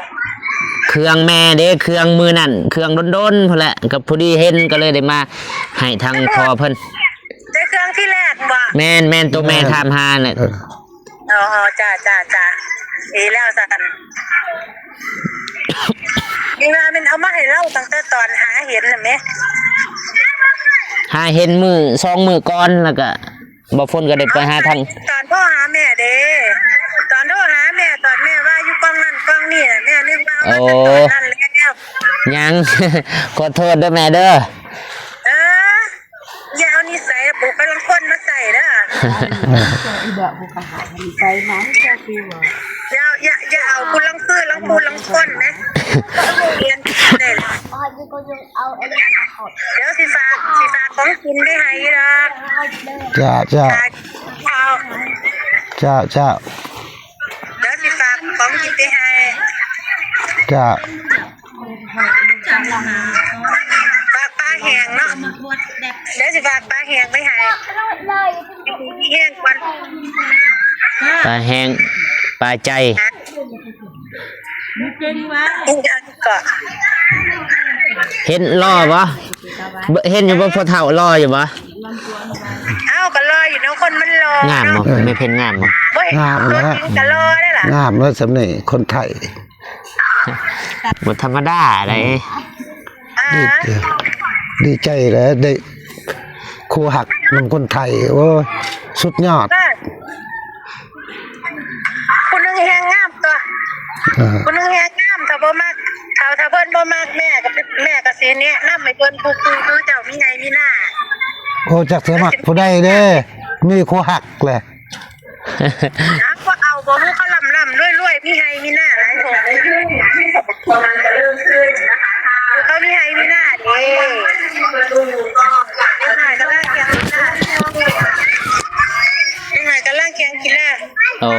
ເຄື່ອງແມ່ເດ້ ເຄື່ອງມື້ນັ້ນ ເຄື່ອງດົນໆພຸ້ນແຫຼະ ກໍພໍດີເຫັນ ກໍເລີຍໄດ້ມາໃຫ້ທາງພໍ່ເພິ່ນ. ແຕ່ເຄື່ອງທີແລກບໍ? ແມ່ນໆ ໂຕແມ່ຖາມຫາແຫຼະ. ເອີ ອໍ ຈ້າ ຈ້າ ຈ້າ ດີແລ້ວຊັ້ນ. ນີ້ວ່າແມ່ນເອົາມາໃຫ້ລາວຕັ້ງແຕ່ຕອນຫາເຫັນນະແມະ ຫາເຫັນມື້ສອງມື້ກ່ອນ ແລ້ວກະບໍ່ຝົນກໍໄດ້ໄປຫາທາງ ຕອນໂທຫາແມ່ເດ້ ຕອນໂທຫາແມ່ ຕອນແມ່ວ່າຢູ່ກ້ອງນັ້ນກ້ອງນີ້ນະ ແມ່ນຶກວ່າເອົາມາແຕ່ຕອນນັ້ນແລ້ວ. ຍັງ ຂໍໂທດເດີແມ່ເດີ. ເອີ ຢ່າເອົານິໄສບຸກລັງຄົນມາໃສ່ເດີ. ຢ່າ ຢ່າ ຢ່າເອົາຜູ້ລັງຄືລັງຜູ້ລັງຄົນນະ ຮຽນເດ້. ດຽວຊິຝາກ ຊິຝາກຂອງກິນໄປໃຫ້ດອກ. ຈ້າ ຈ້າ ເຈົ້າ ເຈົ້າ ດຽວຊິຝາກຂອງກິນໄປໃຫ້. ຈ້າ ຝາກປາແຫ້ງເນາະ ດຽວຊິຝາກປາແຫ້ງໄປໃຫ້. ແຫ້ງກ່ອນ ປາແຫ້ງ ປາໃຈ ເກັ່ງຫວາ ເຫັນຫຼໍ່ບໍ່? ເຫັນຢູ່ບໍ່ ພໍ່ເຖົ້າຫຼໍ່ຢູ່ບໍ່? ເອົ້າ ກໍຫຼໍ່ຢູ່ເນາະ ຄົນມັນຫຼໍ່ ງາມບໍ່? ເນາະ ແມ່ເພັນງາມບໍ່? ງາມແລ້ວ ກໍຫຼໍ່ໄດ້ລະ ງາມແລ້ວ ສ່ຳນີ້ຄົນໄທ ບໍ່ທຳມະດາໃດ໋. ອ່າ ດີ ດີໃຈແຫຼະ ໄດ້ຄູ່ຮັກນຳຄົນໄທ ໂອ້ຍ ສຸດຍອດ. ຜູ້ໜຶ່ງແຮງງາມຕົວະ ອ່າ ຜູ້ໜຶ່ງແຮງງາມ ຖ້າບໍ່ມັກ ຖ້າ ຖ້າເພິ່ນບໍ່ມັກ ແມ່ກໍ ແມ່ກໍຊິແນະນຳໃຫ້ເພິ່ນ ຜູ້ ຜູ້ ຜູ້ເຈົ້າມີໄຮ່ມີນາ. ໂອ້ ຈັກຊິມັກຜູ້ໃດເດ້ ມີຄູ່ຮັກແຫຼະ. ເອົາ ບໍ່ເອົາບໍ່ ເຂົາລ່ຳໆລວຍໆ ມີໄຮ່ມີນາຫຼາຍຄົນ ເຂົາມີໄຮ່ມີນາເດ້ ເດັກນ້ອຍກຳລັງແຂ່ງກິລາ ເດັກນ້ອຍກຳລັງແຂ່ງກິລາ. ໂອ້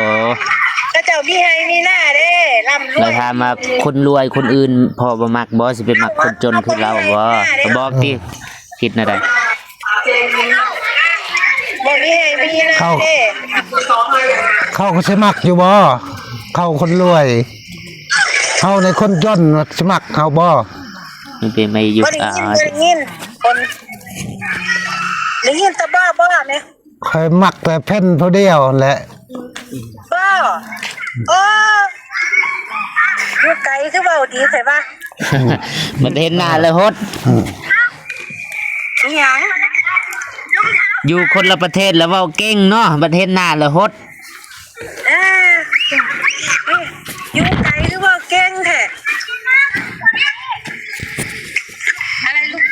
ເຂົາເຈົ້າມີໄຮ່ມີນາເດ້ ລ່ຳລວຍ ແລ້ວຖາມວ່າຄົນລວຍຄົນອື່ນພໍ່ບໍ່ມັກບໍ່? ຊິໄປມັກຄົນຈົນຄືລາວບໍ່? ກໍບອກຕິ ຄິດແນວໃດ? ບໍ່ມີໃຫ້ມີນາເດ້ ເຂົາ ເຂົາກໍຊິມັກຢູ່ບໍ່? ເຂົາຄົນລວຍ ເຮົາໃນຄົນຈົນຊິມັກເຮົາບໍ່? ມັນເປັນໄປຢູ່ ບໍ່ໄດ້ຍິນ ອ່າ ບໍ່ໄດ້ຍິນ ຄົນ ໄດ້ຍິນແຕ່ບໍ່ ບໍ່ແມ່. ຂ້ອຍມັກແຕ່ເພັນຜູ້ດຽວຫັ້ນແຫຼະ. ບໍ່ ໂອ້ ຢູ່ໄກຄືເວົ້າດີແທ້ວະ ບັດເຫັນໜ້າແລ້ວຫົດ. ອືມ ອີຫຍັງ? ຢູ່ຄົນລະປະເທດລະເວົ້າເກັ່ງເນາະ ບັດເຫັນໜ້າລະຫົດ. ເອີ ຢູ່ໄກຄືເວົ້າເກັ່ງແທ້ ອະໄລລູກ?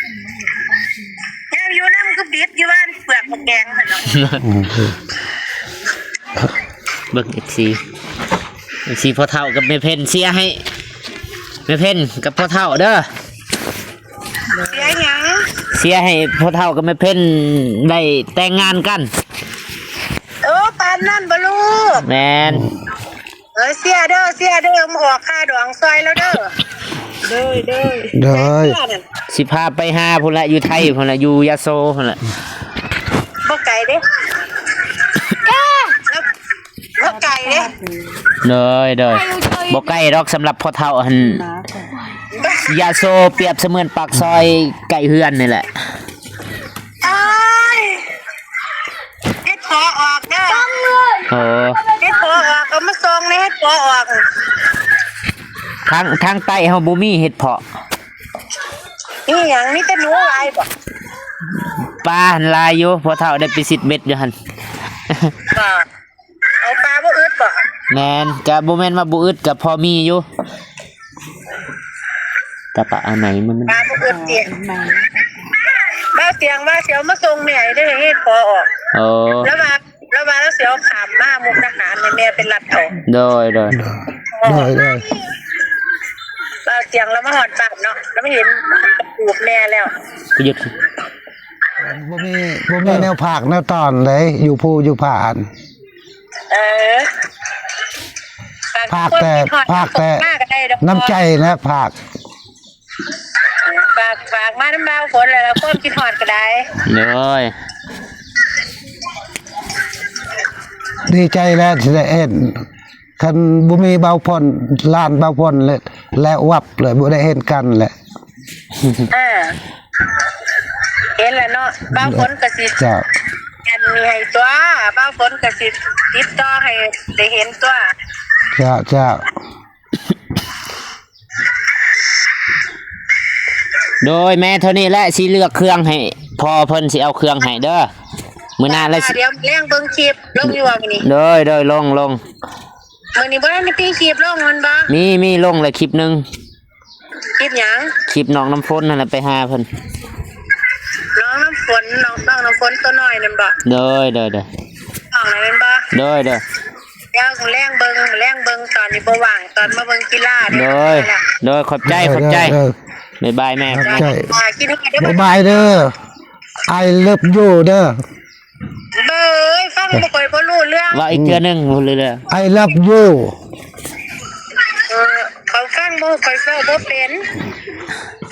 ຍາມຢູ່ນຳຄືບິດຢູ່ບ້ານເປືອກໝາກແດງຫັ້ນເນາະ. ເບິ່ງເອັຟຊີ ເອັຟຊີພໍ່ເຖົ້າກັບແມ່ເພັນ ເຊຍໃຫ້ແມ່ເພັນກັບພໍ່ເຖົ້າເດີ. ເຊຍຫຍັງ? ເຊຍໃຫ້ພໍ່ເຖົ້າກັບແມ່ເພັນໄດ້ແຕ່ງງານກັນ. ໂອ້ ປານນັ້ນບໍ່ລູກ? ແມ່ນ. ເອີ ເຊຍເດີ ເຊຍເດີ ມາອອກຄ່າດອງຊ່ອຍລາວເດີ. ໂດຍ ໂດຍ ໂດຍ. ຊິພາໄປຫາພຸ້ນລະ ຢູ່ໄທພຸ້ນລະ ຢູ່ຍະໂສພຸ້ນລະ. ບໍ່ໄກເດ້ ບໍ່ໄກເດ້. ໂດຍ ໂດຍ ບໍ່ໄກດອກ ສຳລັບພໍ່ເຖົ້າຫັ້ນ ຍະໂສປຽບສະເໝືອນປາກຊອຍໃກ້ເຮືອນນີ້ແຫຼະ. ອ້າຍ ເຫັດເຜາະອອກເດີ. ໂອ້ ເຫັດເຜາະອອກ ເອົາມາສົ່ງແດ່ ເຫັດເຜາະອອກ. ທາງ ທາງໃຕ້ເຮົາບໍ່ມີເຫັດເຜາະ. ມີຫຍັງ? ມີແຕ່ໜູຫຼາຍບໍ? ປາຫັ້ນຫຼາຍຢູ່ ພໍ່ເຖົ້າໄດ້ໄປຊິດເບັດຢູ່ຫັ້ນ. ບໍ່ ເອົາປາບໍ່ອຶດບໍ? ແມ່ນ ກະບໍ່ແມ່ນວ່າບໍ່ອຶດ ກະພໍມີຢູ່. ຕະປະອາໄນມັນ ປາບໍ່ອຶດຕິ? ບ່າວຕຽງວ່າຊິເອົາມາສົ່ງແມ່ເດ້ ເຮັດພໍອອກ. ໂອ້ ລາວວ່າ ລາວວ່າລາວຊິເອົາຂ້າມມາມຸກດາຫານ ໃຫ້ແມ່ໄປລັດເອົາ. ໂດຍ ໂດຍ ໂດຍ ໂດຍ. ບ່າວຕຽງລາວມາຮອດບ້ານເນາະ ລາວມາເຫັນປູກແມ່ແລ້ວ. ປະຍຸດ ບໍ່ມີ ບໍ່ມີແນວພາກແນວຕອນເດ້ ຢູ່ພູຢູ່ຜາຫັ້ນ. ເອີ ພາກແຕ່ ພາກແຕ່ນ້ຳໃຈນະ ພາກ ຝາກ ຝາກມານຳບ່າວຝົນແລ້ວ ຄວາມຄິດຮອດກໍໄດ້. ໂດຍ ດີໃຈແລ້ວທີ່ໄດ້ເຫັນ. ຄັນບໍ່ມີບ່າວຝົນ ຫຼານບ່າວຝົນແລ້ວ ແລ້ວວັບເລີຍ ບໍ່ໄດ້ເຫັນກັນແຫຼະ. ອ່າ ເຫັນແລ້ວເນາະ ບ່າວຝົນກໍຊິ ເຈົ້າ ອັນນີ້ໃຫ້ຕົວະ ບ່າວຝົນກໍຊິຕິດຕໍ່ໃຫ້ໄດ້ເຫັນຕົວະ. ເຈົ້າ ເຈົ້າ. ໂດຍ ແມ່ເທົ່ານີ້ແຫຼະ ຊິເລືອກເຄື່ອງໃຫ້ພໍ່ເພິ່ນ ຊິເອົາເຄື່ອງໃຫ້ເດີ. ມື້ໜ້າລະຊິ ດຽວແລງເບິ່ງຄລິບລົງຢູ່ບໍ່ມື້ນີ້? ໂດຍ ໂດຍ ລົງ ລົງ. ມື້ນີ້ບໍ່ທັນໄດ້ມີຄລິບລົງແມ່ນບໍ່? ມີ ມີລົງແລ້ວຄລິບໜຶ່ງ. ຄລິບຫຍັງ? ຄລິບນ້ອງນ້ຳຝົນຫັ້ນແຫຼະ ໄປຫາເພິ່ນ. ນ້ອງນ້ຳຝົນ ນ້ອງ ນ້ອງນ້ຳຝົນຕົວນ້ອຍນັ້ນບໍ່? ໂດຍ ໂດຍ ໂດຍ. ນ້ອງນັ້ນແມ່ນບໍ່? ໂດຍ ໂດຍ. ດຽວແລງເບິ່ງ ແລງເບິ່ງຕອນນີ້ບໍ່ວ່າງ ຕອນມາເບິ່ງກິລາເດ້. ໂດຍ ໂດຍ ຂອບໃຈ ຂອບໃຈ. ບາຍບາຍແມ່. ຂອບໃຈ. ອ່າ ກິນໃຫ້ໄດ້. ບາຍບາຍເດີ. I love you ເດີ. ເອີຍ ຟັງບໍ່ຄ່ອຍ ບໍ່ຮູ້ເລື່ອງ. ເວົ້າອີກເທື່ອໜຶ່ງ ບໍ່ຮູ້ເລື່ອງ. I love you. ເອີ ຂ້ອຍຟັງບໍ່ ຂ້ອຍເວົ້າບໍ່ເປັນ.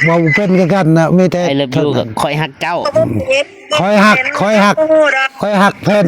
ເວົ້າບໍ່ເປັນຄືກັນນະ ມີແຕ່ I love you ຂ້ອຍຮັກເຈົ້າ. ຂ້ອຍຮັກ ຂ້ອຍຮັກ ຂ້ອຍຮັກເພິ່ນ.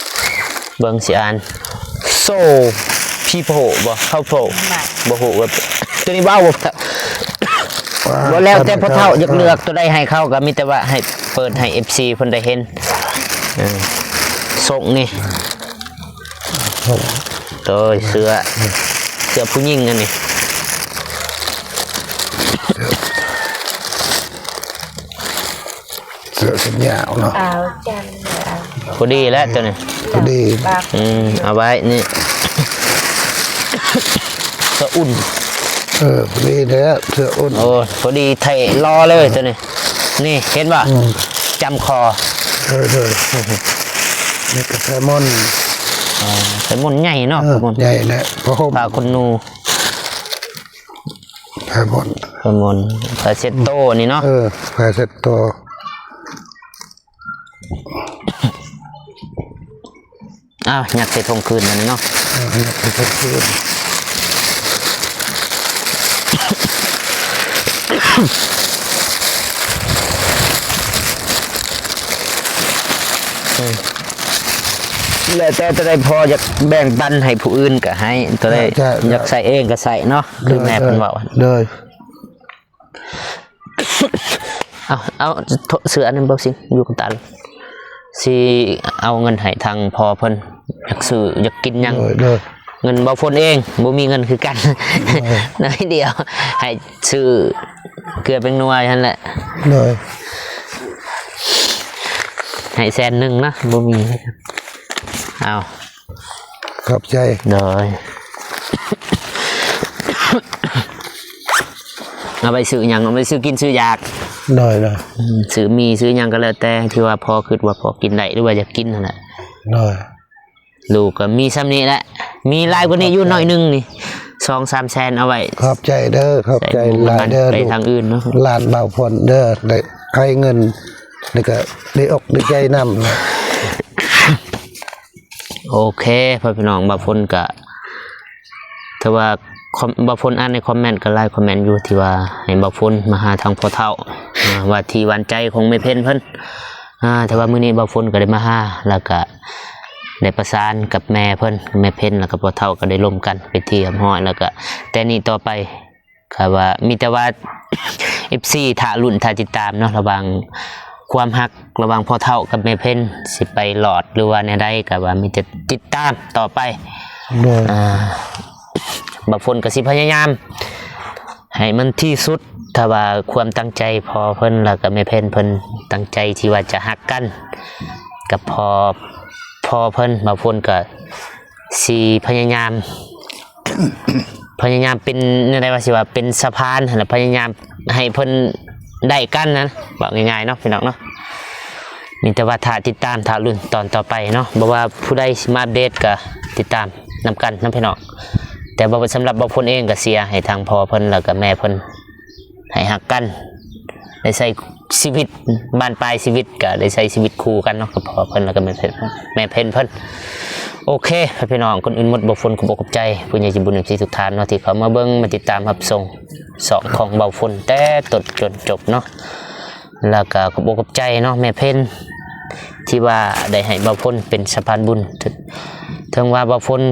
ເບິ່ງຊິອ່ານ Soul People ບໍ່ People ບໍ່ຮູ້ວ່າ ຕົວນີ້ເວົ້າບໍ່ ບໍ່ແລ້ວແຕ່ພໍ່ເຖົ້າຢາກເລືອກຕົວໃດໃຫ້ເຂົາ ກໍມີແຕ່ວ່າໃຫ້ເປີດໃຫ້ເອັຟຊີເພິ່ນໄດ້ເຫັນ ເອີ ຊົງນີ້ ໂອ້ຍ ເສື້ອ ເສື້ອຜູ້ຍິງອັນນີ້ ເສື້ອແຂນຍາວເນາະ ຂາວຈັນ ພໍດີແລ້ວຕົວນີ້ ພໍດີ ອືມ ເອົາໄວ້ນີ້ ເສື້ອອຸ່ນ ເອີ ພໍດີແລ້ວ ເສື້ອອຸ່ນ ໂອ້ ພໍດີເທ່ຫຼໍ່ເລີຍຕົວນີ້ ນີ້ເຫັນບໍ່ ອືມ ຈ້ຳຄໍ ເອີ ເອີ ນີ້ກໍແຊມອນ ອໍ ແຊມອນໃຫຍ່ເນາະ ເອີ ແຊມອນໃຫຍ່ແຫຼະ ຜ້າຂົນໜູ ຜ້າໝົນ ຜ້າໝົນ ຜ້າເຊັດໂຕນີ້ເນາະ ເອີ ຜ້າເຊັດໂຕ ອ້າວ ຍັດໃສ່ຖົງຄືນບັດນີ້ເນາະ ເອີ ຍັດໃສ່ຖົງຄືນ ເອີ ແລ້ວແຕ່ ຕົວໃດພໍຢາກແບ່ງປັນໃຫ້ຜູ້ອື່ນກໍໃຫ້ ຕົວໃດ ເອີ ຢາກໃຊ້ເອງກໍໃຊ້ເນາະ ຄືແມ່ເພິ່ນເວົ້າ ໂດຍ ເອົາ ເອົາເສື້ອອັນນັ້ນບໍ່ຊິ ຢູ່ກັບຕາ ຊິເອົາເງິນໃຫ້ທາງພໍ່ເພິ່ນ ຢາກຊື້ຢາກກິນຫຍັງ ໂດຍ ໂດຍ ເງິນບ່າວຝົນເອງ ບໍ່ມີເງິນຄືກັນ ໂດຍ ໜ້ອຍດຽວ ໃຫ້ຊື້ເກືອແປ້ງນົວຫັ້ນແຫຼະ ໂດຍ ໃຫ້ແສນໜຶ່ງເນາະ ບໍ່ມີ ເອົາ ຂອບໃຈ ໂດຍ ເອົາໄປຊື້ຫຍັງ ເອົາໄປຊື້ກິນຊື້ຢາກ ໂດຍ ໂດຍ ອືມ ຊື້ໝີ່ຊື້ຫຍັງກໍແລ້ວແຕ່ ທີ່ວ່າພໍຄິດວ່າພໍກິນໄດ້ ຫຼືວ່າຢາກກິນຫັ້ນແຫຼະ ໂດຍ ລູກກໍມີຊ່ຳນີ້ແຫຼະ ມີຫຼາຍກວ່ານີ້ຢູ່ໜ້ອຍໜຶ່ງນີ້ ສອງສາມແສນ ເອົາໄວ້ ຂອບໃຈເດີ ຂອບໃຈຫຼາຍເດີ ໄປທາງອື່ນເນາະ ຫຼານບ່າວພົນເດີ ໄດ້ໃຫ້ເງິນ ແລ້ວກໍໄດ້ອົກໄດ້ໃຈນຳ. ໂອເຄ ພໍ່ແມ່ພີ່ນ້ອງ ບ່າວພົນກະ ຖືວ່າ ຄອມ ບ່າວພົນອ່ານໃນຄອມເມັນກໍຫຼາຍຄອມເມັນຢູ່ ທີ່ວ່າໃຫ້ບ່າວພົນມາຫາທາງພໍ່ເຖົ້າ ອ່າ ວ່າທີ່ຫວານໃຈຂອງແມ່ເພັນເພິ່ນ ອ່າ ແຕ່ວ່າມື້ນີ້ບ່າວພົນກໍໄດ້ມາຫາ ແລ້ວກະໄດ້ປະສານກັບແມ່ເພິ່ນ ແມ່ເພັນ ແລ້ວກໍພໍ່ເຖົ້າກໍໄດ້ລົມກັນເປັນທີ່ຮຽບຮ້ອຍ ແລ້ວກະແຕ່ນີ້ຕໍ່ໄປ ກໍວ່າ ມີແຕ່ວ່າ ເອັຟຊີ ຖ້າລຸ້ນ ຖ້າຕິດຕາມເນາະ ລະຫວ່າງຄວາມຮັກ ລະຫວ່າງພໍ່ເຖົ້າກັບແມ່ເພັນ ຊິໄປລອດ ຫຼືວ່າແນວໃດ ກໍວ່າມີແຕ່ຕິດຕາມຕໍ່ໄປ ໂດຍ ອ່າ ບ່າວພົນກໍຊິພະຍາຍາມໃຫ້ມັນທີ່ສຸດ ຖ້າວ່າຄວາມຕັ້ງໃຈພໍ່ເພິ່ນ ແລ້ວກໍແມ່ເພັນເພິ່ນຕັ້ງໃຈທີ່ວ່າຈະຮັກກັນກັບພໍ່ ພໍ່ເພິ່ນ ບ່າວພົນກໍ ຊິພະຍາຍາມ ພະຍາຍາມເປັນແນວໃດວ່າຊິວ່າ ເປັນສະພານຫັ້ນລະ ພະຍາຍາມໃຫ້ເພິ່ນໄດ້ກັນນະ ເວົ້າງ່າຍໆເນາະ ພີ່ນ້ອງເນາະ ມີແຕ່ວ່າຖ້າຕິດຕາມ ຖ້າລຸ້ນຕອນຕໍ່ໄປເນາະ ບໍ່ວ່າຜູ້ໃດຊິມາອັບເດດກໍຕິດຕາມນຳກັນນຳ ພີ່ນ້ອງ ແຕ່ວ່າສຳລັບບ່າວພົນເອງກໍເຊຍໃຫ້ທາງພໍ່ເພິ່ນ ແລ້ວກໍແມ່ເພິ່ນ ໃຫ້ຮັກກັນ ໄດ້ໃຊ້ຊີວິດ ບ້ານປາຍຊີວິດ ກະໄດ້ໃຊ້ຊີວິດຄູ່ກັນເນາະ ກັບພໍ່ເພິ່ນ ແລ້ວກະແມ່ເພັນ ແມ່ເພັນເພິ່ນ ໂອເຄ ພີ່ນ້ອງ ກ່ອນອື່ນໝົດ ບ່າວພົນຂອບອົກຂອບໃຈຜູ້ໃຫຍ່ໃຈບຸນ ເອັຟຊີ ທຸກທ່ານເນາະ ທີ່ເຂົ້າມາເບິ່ງ ມາຕິດຕາມຮັບຊົມຊ່ອງຂອງບ່າວພົນ ແຕ່ຕົ້ນຈົນຈົບເນາະ ແລ້ວກະຂອບອົກຂອບໃຈເນາະ ແມ່ເພັນ ທີ່ວ່າໄດ້ໃຫ້ບ່າວພົນເປັນສະພານບຸນ ເຖິງວ່າບ່າວພົນ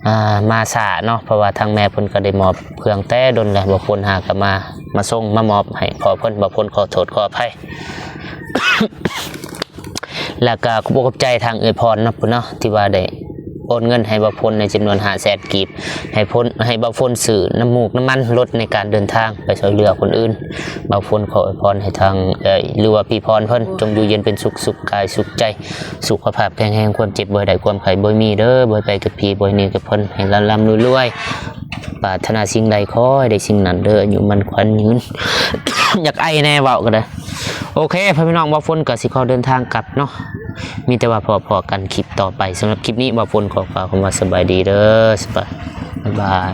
ອ່າ ມາຊ້າເນາະ ເພາະວ່າທາງແມ່ເພິ່ນກໍໄດ້ມອບເຄື່ອງແຕ່ດົນແລ້ວ ບ່າວພົນຫາກໍມາ ມາສົ່ງມາມອບໃຫ້ພໍ່ເພິ່ນ ບ່າວພົນຂໍໂທດຂໍອະໄພ ແລ້ວກໍຂອບອົກຂອບໃຈທາງເອື້ອຍພອນເນາະ ພຸ້ນເນາະ ທີ່ວ່າໄດ້ໂອນເງິນໃຫ້ບ່າວພົນໃນຈຳນວນຫ້າແສນກີບ ໃຫ້ພົນ ໃຫ້ບ່າວພົນຊື້ນ້ຳມູກນ້ຳມັນລົດໃນການເດີນທາງໄປຊ່ວຍເຫຼືອຄົນອື່ນ ບ່າວພົນຂໍອວຍພອນໃຫ້ທາງເອື້ອຍ ຫຼືວ່າພີ່ພອນເພິ່ນ ຈົ່ງຢູ່ເຢັນເປັນສຸກ ສຸກກາຍສຸກໃຈ ສຸຂະພາບແຂງແຮງ ຄວາມເຈັບບໍ່ໃຫ້ໄດ້ ຄວາມໄຂ້ບໍ່ໃຫ້ມີເດີ ບໍ່ໃຫ້ໄປກັບຜີ ບໍ່ໃຫ້ໜີກັບເພິ່ນ ໃຫ້ລ່ຳໆລວຍໆ ປາດຖະໜາສິ່ງໃດຂໍໃຫ້ໄດ້ສິ່ງນັ້ນເດີ ອາຍຸໝັ້ນຂວັນຍືນ ຢາກໄອແດ່ເວົ້າກໍໄດ້ ໂອເຄ ພໍ່ແມ່ພີ່ນ້ອງ ບ່າວຝົນກໍຊິຂໍເດີນທາງກັບເນາະ ມີແຕ່ວ່າພໍ້ໆກັນຄລິບຕໍ່ໄປ ສຳລັບຄລິບນີ້ບ່າວຝົນຂໍກ່າວຄຳວ່າສະບາຍດີເດີ ສະບາຍ ບາຍບາຍ.